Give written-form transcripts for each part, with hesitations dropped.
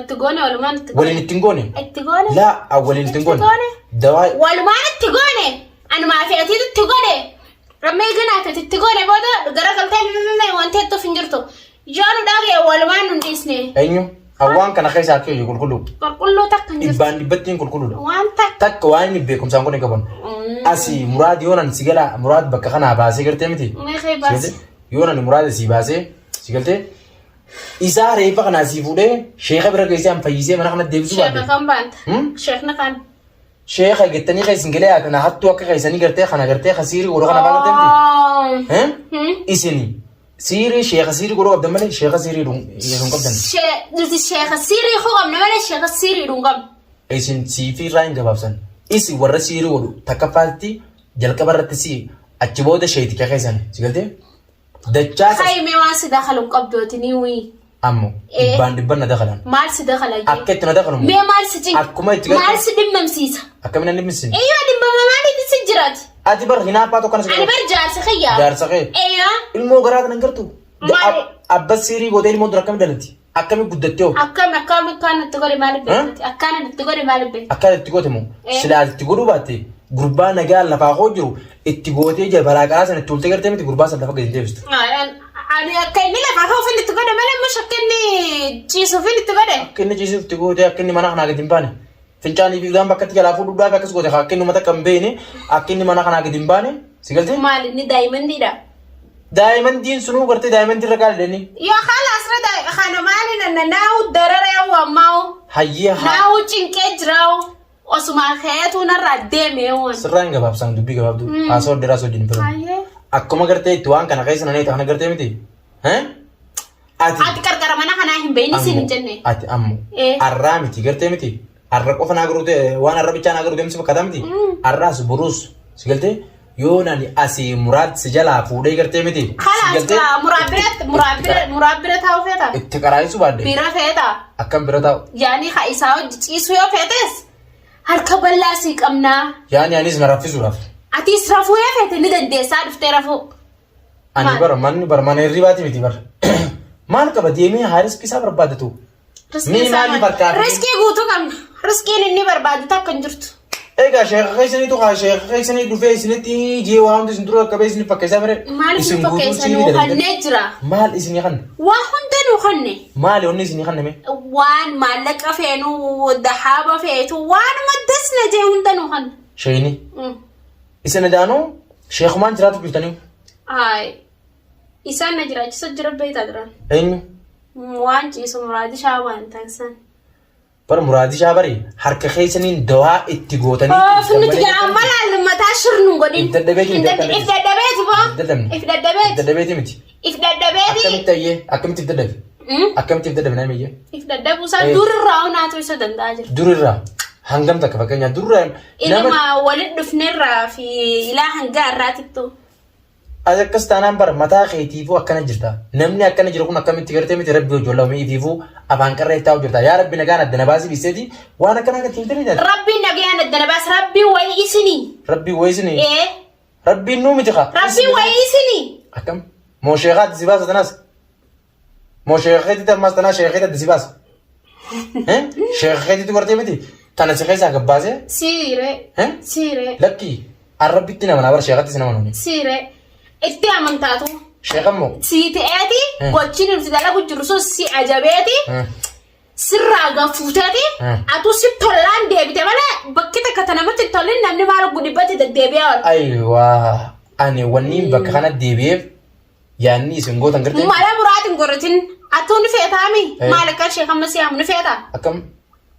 Itti goone walumaan itti goone. Waliin ittiin goone. Itti goone. Laa waliin ittiin goone. Itti goone. Dawaa Walumaan itti goone. Anumaa fi atiitu itti godhe. Amma eegana ati itti goone booda gara galtee wanti hedduu hin jirtu. Yoo nu dhagee walumaan nu hin dhiisne. Eenyu? Hawwaan kana keessa akka iyyu qulqulluu. Qulqulluu takka hin jirtu. Dhibbaan dhibbattiin qulqulluudha. Waan takka. Takka waan inni beekumsaan kun hin qaban. Asii muraad yoo nan si gala muraad bakka kanaa baasee gartee miti. Meeqee baase. Yoo nan muraad sii baasee si galtee isaa reeffa kanaa sii fuudhee sheeka bira geessee an fayyisee mana kanatti deebisuu Sheekha baadde. kan baanta. Hmm? Sheekna kan. Sheeka jettanii keessin galee kana hattuu akka keessanii gartee kana gartee kasiirii godhoo kana baala gartee miti. Eh? Isin siirii sheeka siirii godhoo qabdan malee sheeka siirii hin qabdan. Nuti sheeka siirii hoo qabna malee sheeka siirii hin qabnu. Isin siifii irraa hin gabaabsan. Isin warra siirii godhu takkaffaatti jalqaba irratti si achi booda sheeticha keessan si galtee? Dachaas as- Hayi mee waan si dakalu hin qabdu ati ni wii. Ammo Eh. dhibbaan dhibban na dakalan. Maal si dakala jee? Akka itti na dakalu Mee maal si cinqa? Akkuma itti Maal si dhimmamsiisa? Akkamiin na dhimmisiin? Eeyyoo dhimmama maaliitti si jiraati? Ati bar hinaaffaa tokko na si Ani bar jaarsa kiyya. Jaarsa kee. Eeyyoo. Ilmoo garaa kana hin gartuu? Maali? Abba siirii gootee ilmoo dura akkami dhalatti? Akkami guddattee hoo? Akkam akkam akkaan itti godhe maaliif beekti? Akkaan itti godhe maaliif beekti? Akka itti goote moo? Eh. Silaa itti godhuu baatte gurbaa nagaa lafaa koo jiru itti gootee jira baraa qaraa sana itti ultee gartee miti gurbaa sana lafa gadi hin deebistu. Ani akka inni lafaa ka'uuf itti godhe malee immoo akka inni ciisuuf itti godhe. Akka inni ciisuuf itti gootee akka inni mana kanaa gadi hin baane. Fincaanii fi udaan bakka itti jalaa fuudhuudhaaf akkas goote akka inni uummata akka hin beekne akka inni mana kanaa gadi hin baane si galtee? Maal inni daa'imandiidha? Daa'imantiin sunuu gartee daa'imantii irra qaali dheeni. Yoo khalaas rada kana maali nanna naahu dararee waammaa'u Hayyee haa. naahu cinqee jiraa'u osumaa ka'eetu narraa deemee waan. Sirraa hin gabaabsaan dubbii gabaabduu. Haasawaa dheeraa osoo hin filan. Hayyee. Akkuma gartee itti waan kana keessa nanee kana gartee miti. Hee? Ati. Ati qarqara mana kanaa hin beeyni siin hin jenne. Ati ammo. Eh. Arraa miti gartee miti. Arra qofa naa garuu ta'e waan arra bichaa naa garuu deemsi fakkaata miti. Arraas boruus si galtee yoo nani asii muraad si jalaa fuudhee gartee miti. Si Khalaas galtee muraa bira muraa bira muraa bira taa'u feeta. itti qaraayisuu baadde. Bira feeta. Akkam bira taa'u. Yaani ka isaa hojii ciisuu yoo feetes harka bal'aa sii qabnaa. Yaani anis na raffisuudhaaf. Atis rafuu yoo feete ni dandeessaa dhuftee rafuu. Ani Maal? bara manni bara mana hirribaati miti bara. Maal qaba deemee haa riskii isaa barbaadatu. Riskii Mee isaa maaliif maal? harkaa fi- Riskii guutuu qabna. Riskiin inni barbaadu takka hin jirtu. Egaa sheeka keessaniitu haa sheeka keessanii dhufee isinitti jee waa hundi isin dura qabee isin fakkeessaa bare. Maaliif Isin nu guutuun fakkeessa siirii nuu dalagdan. kannee jira. Maal isinii kanne? Waa hunda nuu kanne. Maali wanni isinii kanne mee? Waan maallaqa feenu, dahaaba feetu, waanuma dasna jee hunda nuu kanne. Sheeyini. Isin edaanuu sheekumaan jiraatu jirtanii. Hayi. Isaan na jiraachisa jira beektaa jiran. Eenyu? Waan ciisu muraadi shaawaan taasisan. Bar muraadii shaa bari harka keessaniin dawaa itti gootanii. Of nuti gaa amma laallu mataa shirnu hin godhin. If dadhabeeti miti akka If dadhabeeti boo. If dadhabne. If dadhabeeti. If dadhabeeti miti. If dadhabeeti. Akkamitti ayyee akkamitti if dadhabe? Akkamitti if dadhabe nama iyyee? If dadhabuu isaa Eh. durirraa onaatu isa danda'aa jira. Durirraa hangam takka fakkeenyaaf durirraa nama Ilma walitti dhufnerraa fi ilaa hanga har'aatittu. Ati akkas taanaan bara mataa keetiifuu akkana jirta. Namni akkana jiru kun akkamitti gartee miti rabbi hojii wallaahi ifiifuu afaan qarree taa'u jirta. Yaa rabbi nagaan adda na baasii dhiiseeti waan akkanaa kan ittiin tajaajila. Rabbiin nagayaan adda na baasa. Rabbiin wayii isinii. Rabbi wayii isinii. Ee. Rabbiin nuu miti kaa. Rabbiin wayii isinii. Akkam? Moo sheekaatti si baasa tanaas? Moo sheekaatti ammas tanaa sheekaatti si baasa? Sheeka keetitti gortee miti tana si keessaa gabbaasee Siiree. Siiree. lakkii arrabbitti nama naa bara sheekatti si nama nuuni. Siiree. Itti amantaatu. Sheeka immoo Sii ta'eeti. Gochi nuti dalagu jiru sun si ajabeeti. Sirraa gafuuteeti. Atuu si tollaan deebite malee bakki takka ta namatti hin tollin namni maal gudibbatti deddeebi'aa oola. Ayiwaa ani wanni bakka kana deebi'eef Yaanni isin gootan gartee Mala muraati hin godhatin. Atuu ni feetaami. Eh. Maal akka sheekh amma si yaamu ni feeta. akkam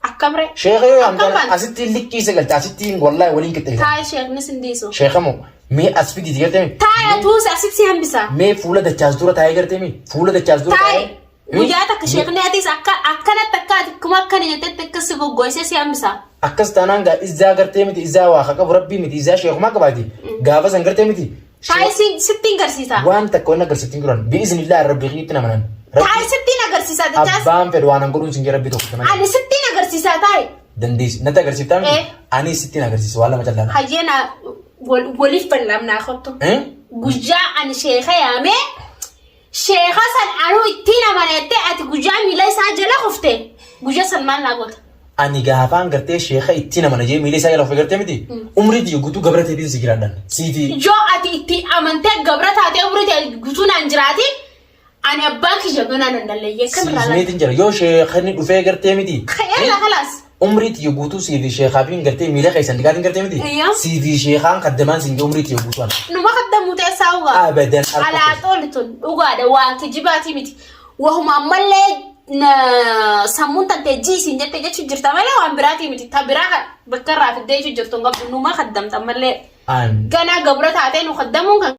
Akkam ree. sheekha yoo Akkam yaamtan baana? asitti likkii isa galcha asitti wallaahi waliin qixxeessa. Taa'e sheekni sin dhiisu. Sheekha moo mee as fidiiti gartee mi? Taa'e atuu asitti si hambisa. Mee fuula dachaas dura taa'ee gartee mi? Fuula dachaas dura Taa'e. taa'ee. Guyyaa takka sheekni atis akka akkanatti akka ati akkuma akkana jettetti akka si goggoysee si hambisa. Akkas taanaan gaa izzaa gartee miti izzaa waa haa qabu rabbii miti izzaa sheekumaa qabaati. Gaafa san gartee miti. Taa'i sittiin garsiisa. Waan takka waan agarsiiftiin turan bi'iznillaa rabbii kiyyatti namanan. Taa'i sittiin agarsiisa jechaas. Abbaan fedhu waan an godhuun sin jee rabbii tokko malee. Ani sittiin agarsiisa taa'i. Dandeessi natti agarsiiftaa miti. Eh. Ani sittiin agarsiisa waan lama callaan. Hayyee na waliif bal'amnaa kottu. Eh? Guyyaa ani sheeka yaamee sheeka san anuu ittiin amanettee ati guyyaa miila isaa jala kufte. Guyyaa san maal naa goota? Ani gaafaan gartee sheeka itti nama na jee miila isaa jala ofi gartee miti. Umrii tiyya guutuu gabra teetiin si jiraadhan. Siifi Yoo ati itti amantee gabra taatee umrii tee guutuu naan jiraati ani abbaan kiyya ganaa nan dalleeyyee kamirraa laata? siifmeetiin jira. Yoo sheekani dhufee gartee miti. Yalla kalaas. Umrii tiyya guutuu siifi sheekaafiin gartee miila keessan dhiqaatiin gartee miti. Ayyaa. Siifi sheekaan kaddamaan siin jee umrii tiyya guutuu ana. Numa kaddamuu teessaa ugaa. Abadan harka Alaa xooli tun dhugaadha waan kijibaatii miti. Wahuma ammallee sammuun tantee jiisiin jette jechu jirta malee waan biraatii miti. Ta biraa kan bakka irraa fiddee jechu jirtu hin qabdu numa kaddamta ammallee. An Ganaa gabra taatee nu kaddamuun kan.